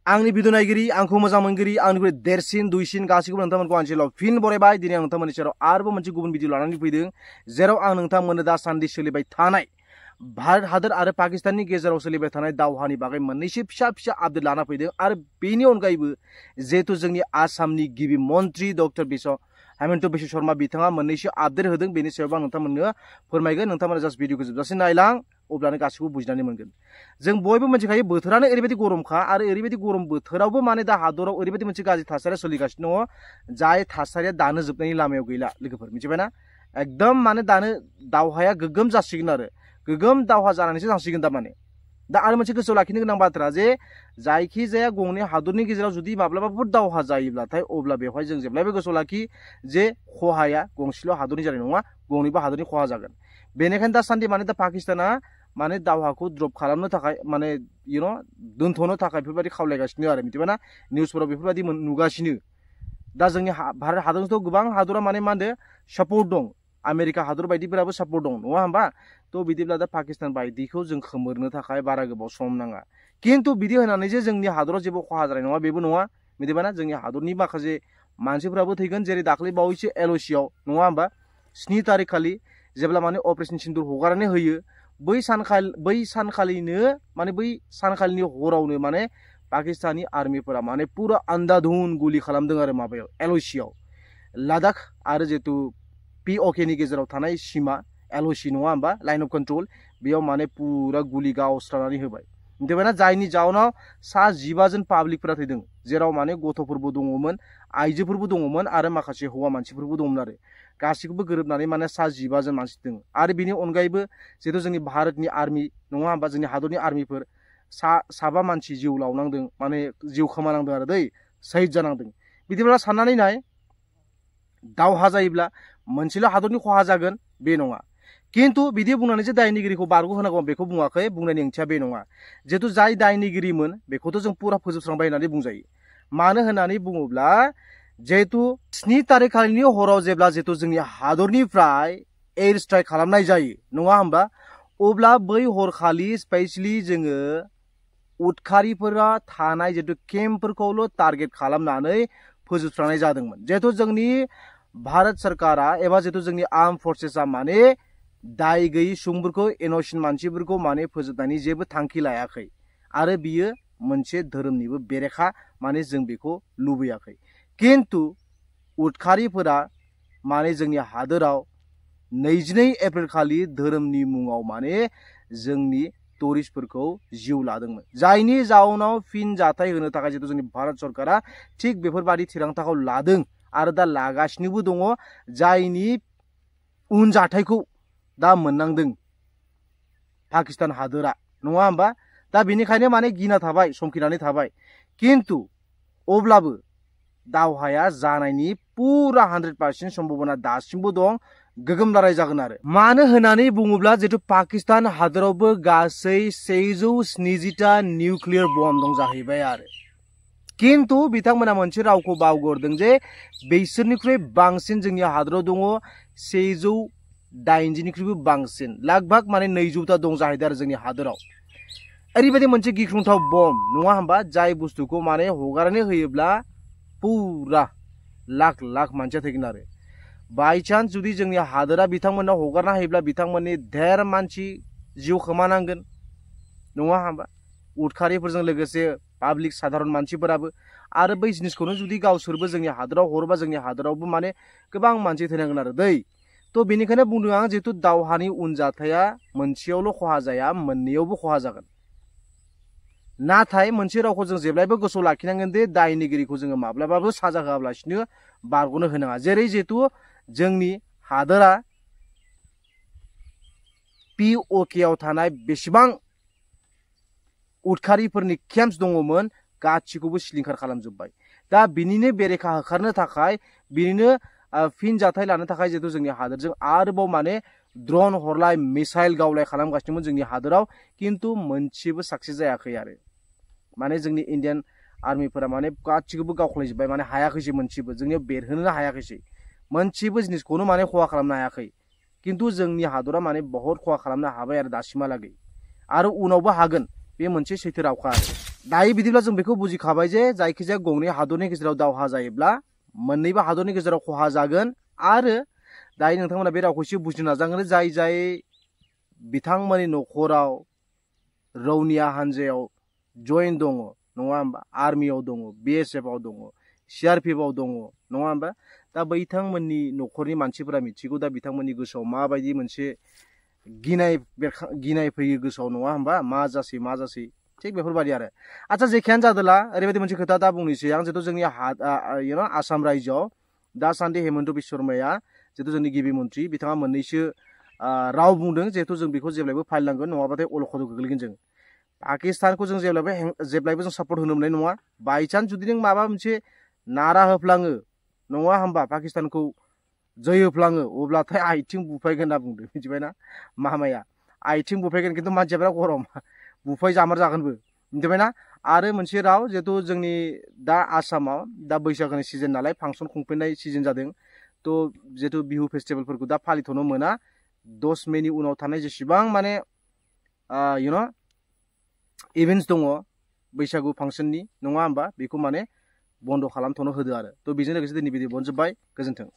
आंनि भिडिअ नायगिरि आंखौ मोजां मोनगिरि आंनिख्रुइ देरसिन दुइसिन गासैखौबो नोंथांमोनखौ आं सेराव फिन बरायबाय। दिनै आं नोंथांमोननि सेराव आरोबाव मोनसे गुबुन भिडिअ लानानै फैदों, जेराव आं नोंथांमोननो दासान्दि सोलिबाय थानाय भारत हादर आरो पाकिस्ताननि गेजेराव सोलिबाय थानाय दावहानि बागै मोननैसो फिसा फिसा आपडेट लाना फैदों। आरो बेनि अनगायैबो जिहेतु जोंनि आसामनि गिबि मन्त्रि डक्टर हेमन्त बिश्व शर्मा बिथाङा मोननैसो आपडेट होदों, बेनि सायाव आं नोंथांमोननो फोरमायगोन। नोंथांमोना जास्ट भिडिअखौ जोबजासिम नायलां, अब्लानो गासिबो बुजिनानै मोनगोन। जों बयबो मिथिखायो बोथोरानो ओरैबायदि गरमखा, आरो ओरैबायदि गरम बोथोरावबो माने दा हादराव ओरैबायदि मोनसे गाज्रि थासारिया सोलिगासिनो दङ, जाय थासारिया दानो जोबनायनि लामायाव गैला लोगोफोर, मिथिबायना? एकदम माने दानो दावहाया गोगोम जासिगोन आरो गोगोम दावहा जानानैसो थांसिगोन दा माने। दा आरो मोनसे गोसोआव लाखिनो गोनां बाथ्रा जे जायखिजाया गंनै हादरनि गेजेराव जुदि माब्लाबाफोर दावहा जायोब्लाथाय अब्ला बेवहाय जों जेब्लायबो गोसोआव लाखि जे खहाया गंसेल' हादरनि जानाय नङा, गंनैबो हादरनि खहा जागोन। बेनिखायनो दासान्दि माने दा पाकिस्ताना माने दावहाखौ ड्रप खालामनो थाखाय माने दोनथ'नो थाखाय बेफोरबायदि खावलायगासिनो आरो, मिथिबायना? निउसफोराव बेफोरबायदि नुगासिनो। दा जोंनि भारत हादरजोंथ' गोबां हादरा माने मा होनदो सापर्ट दं, आमेरिका हादर बायदिफोराबो सापर्ट दं, नङा होमबा? थ' बिदिब्ला दा पाकिस्तान बायदिखौ जों खोमोरनो थाखाय बारा गोबाव सम नाङा। खिन्थु बिदि होनानै जे जोंनि हादराव जेबो खहा जानाय नङा बेबो नङा, मिथिबायना? जोंनि हादरनि माखासे मानसिफोराबो थैगोन, जेरै दाख्लै बावैसो LOCआव, नङा होमबा? 7 तारिख खालि जेब्ला माने अपारेशन सिन्दुर हगारनानै होयो, बै सानखालिनि हरावनो माने पाकिस्तानी आर्मिफोरा माने पुरा आन्धाधुन गुलि खालामदों आरो माबायाव LOCआव, लादाख आरो जिहेतु POK नि गेजेराव थानाय सीमा LOC, नङा होमबा? लाइन अफ कन्ट्रल, बेयाव माने पुरा गुलि गावस्रानानै होबाय, मिथिबायना? जायनि जाउनाव 15 जन पाब्लिकफोरा थैदों, जेराव माने गथ'फोरबो दङमोन, आइजोफोरबो दङमोन, आरो माखासे हौवा मानसिफोरबो दङमोन आरो गासिखौबो गोरोबनानै माने 15 जन मानसि दं। आरो बेनि अनगायैबो जिहेतु जोंनि भारतनि आर्मि, नङा होमबा? जोंनि हादरनि आर्मिफोर 7 मानसि जिउ लावनांदों, माने जिउ खोमानांदों आरो दै, शहीद जानांदों। बिदिब्ला साननानै नाय, दावहा जायोब्ला मोनसेल' हादरनि खहा जागोन बे नङा। खिन्थु बिदि बुंनानै जे दायनिगिरिखौ बारग' होनांगौ बेखौ बुङाखै, बुंनायनि ओंथिया बे नङा। जिहेतु जाय दायनिगिरिमोन बेखौथ' जों पुरा फोजोबस्रांबाय होननानै बुंजायो। मानो होननानै बुङोब्ला जिहेतु 7 तारिख खालिनि हराव जेब्ला जिहेतु जोंनि हादरनिफ्राय एयार स्ट्राइक खालामनाय जायो, नङा होमबा? अब्ला बै हरखालि स्पेशली जोङो उदखारिफोरा थानाय जिहेतु केम्पफोरखौल' टारगेट खालामनानै फोजोबस्रांनाय जादोंमोन। जिहेतु जोंनि भारत सरकारा एबा जिहेतु जोंनि आर्म फर्सेसआ माने दाय गैयै सुबुंफोरखौ, इनोसेन्ट मानसिफोरखौ माने फोजोबनायनि जेबो थांखि लायाखै, आरो बियो मोनसे धोरोमनिबो बेरेखा, माने जों बेखौ लुबैयाखै। खिन्थु उदखारिफोरा माने जोंनि हादोराव 22 एप्रिल खालि धोरोमनि मुङाव माने जोंनि टुरिस्टफोरखौ जिउ लादोंमोन, जायनि जाउनाव फिन जाथाय होनो थाखाय जिहेतु जोंनि भारत सरकारा थिग बेफोरबायदि थिरांथाखौ लादों आरो दा लागासिनोबो दङ, जायनि उन जाथायखौ दा मोननांदों पाकिस्तान हादोरा, नङा होमबा? दा बेनिखायनो माने गिना थाबाय, समखिनानै थाबाय। खिन्थु अब्लाबो दावहाया जानायनि पुरा 100% सम्भावना दासिमबो दं, गोगोम लड़ाई जागोन आरो। मानो होननानै बुङोब्ला जिहेतु पाकिस्तान हादरावबो गासै 170टा निउक्लियार बम दं जाहैबाय आरो। खिन्थु बिथांमोना मोनसे रावखौ बावगारदों जे बिसोरनिख्रुइ बांसिन जोंनि हादराव दङ 180निख्रुइबो बांसिन, लगभग माने 200टा दं जाहैदों आरो जोंनि हादराव। ओरैबायदि मोनसे गिख्रंथाव बम, नङा होमबा? जाय बुस्थुखौ माने हगारनानै होयोब्ला पुरा लाख लाख मानसिया थैगोन आरो। बाय चान्स जुदि जोंनि हादोरा बिथांमोनाव हगारना होयोब्ला बिथांमोननि धेर मानसि जिउ खोमानांगोन, नङा होमबा? उदखारिफोरजों लोगोसे पाब्लिक साधारन मानसिफोराबो। आरो बै जिनिसखौनो जुदि गावसोरबो जोंनि हादराव हरोबा जोंनि हादरावबो माने गोबां मानसि थैनांगोन आरो दै। थ' बेनिखायनो बुंदों आं, जिहेतु दावहानि उन जाथाया मोनसेयावल' खहा जाया, मोननैयावबो खहा जागोन। नाथाय मोनसे रावखौ जों जेब्लायबो गोसोआव लाखिनांगोन दि दायनिगिरिखौ जोङो माब्लाबाबो साजा होआलासिनो बारग'नो होनाङा। जेरै जिहेतु जोंनि हादोरा POK आव थानाय बेसेबां उदखारिफोरनि केम्प्स दङमोन, गासिखौबो सिलिंखार खालामजोब्बाय। दा बिनिनो बेरेखा होखारनो थाखाय, बिनिनो फिन जाथाय लानो थाखाय जिहेतु जोंनि हादोरजों आरोबाव माने ड्रन हरलाय, मिसाइल गावलाय खालामगासिनोमोन जोंनि हादोराव, खिन्थु मोनसेबो साक्सेस जायाखै आरो। माने जोंनि इन्डियान आर्मिफोरा माने गासिखौबो गावख्लायजोब्बाय, माने हायाखैसै, मोनसेबो जोंनियाव बेरहोनो हायाखैसै, मोनसेबो जिनिसखौनो माने खहा खालामनो हायाखै। खिन्थु जोंनि हादरा माने बहुत खहा खालामनो हाबाय आरो दासिमहालागै, आरो उनावबो हागोन, बे मोनसे सैथो रावखा आरो। दायो बिदिब्ला जों बेखौ बुजिखाबाय जे जायखिजाया गंनै हादरनि गेजेराव दावहा जायोब्ला मोननैबो हादरनि गेजेराव खहा जागोन आरो दायो नोंथांमोना बे रावखौ एसे बुजिनो नाजागोन जाय जाय बिथांमोननि न'खराव रौनिया हानजायाव जइन दङ नङा होमबा आर्मियाव दङ BSF आव दङ CRPF आव दङ नङा होमबा दा बिथांमोननि न'खरनि मानसिफोरा मिथिगौ दा बिथांमोननि गोसोआव माबायदि मोनसे गिनाय फैयो गोसोआव नङा होमबा मा जासै थिग बेफोरबायदि आरो आচ্ছা जेखियानो जादोला ओरैबायदि मोनसे खोथा दा बुंनोसै आं जितु जोंनि आसाम रायजोआव दासान्दि हेमन्त बिश्व शर्माया जितु जोंनि गिबि मन्त्रि बिथाङा मोननैसो राव बुंदों जिहेतु जों बेखौ जेब्लायबो फालिनांगोन नङाबाथाय अलखदाव गोग्लैगोन जों पाकिस्तानखौ जों जेब्लायबो जों सापर्ट होनो मोननाय नङा बायचान्स जुदि नों माबा मोनसे नारा होफ्लाङो नङा होमबा पाकिस्तानखौ जै होफ्लाङो अब्लाथाय आथिं बुफायगोन होनना बुंदों मिथिबायना मामाया आथिं बुफायगोन खिन्थु मानसिया गरम बुफाय जामार जागोनबो मिथिबायना आरो मोनसे राव जिहेतु जोंनि दा आसामाव दा बैसागोनि सिजन नालाय फांसन खुंफिननाय सिजन जादों तो जिहेतु बिहु फेस्टिभेलफोरखौ दा फालिथ'नो मोना 10 मेनि उनाव थानाय जेसेबां माने इभेन्ट्स दङ बैसागु फांसननि नङा होमबा बेखौ माने बन्द खालामथ'नो होदो आरो तो बेजों लोगोसे दिनै भिडिअ बन जोब्बाय गोजोन्थों।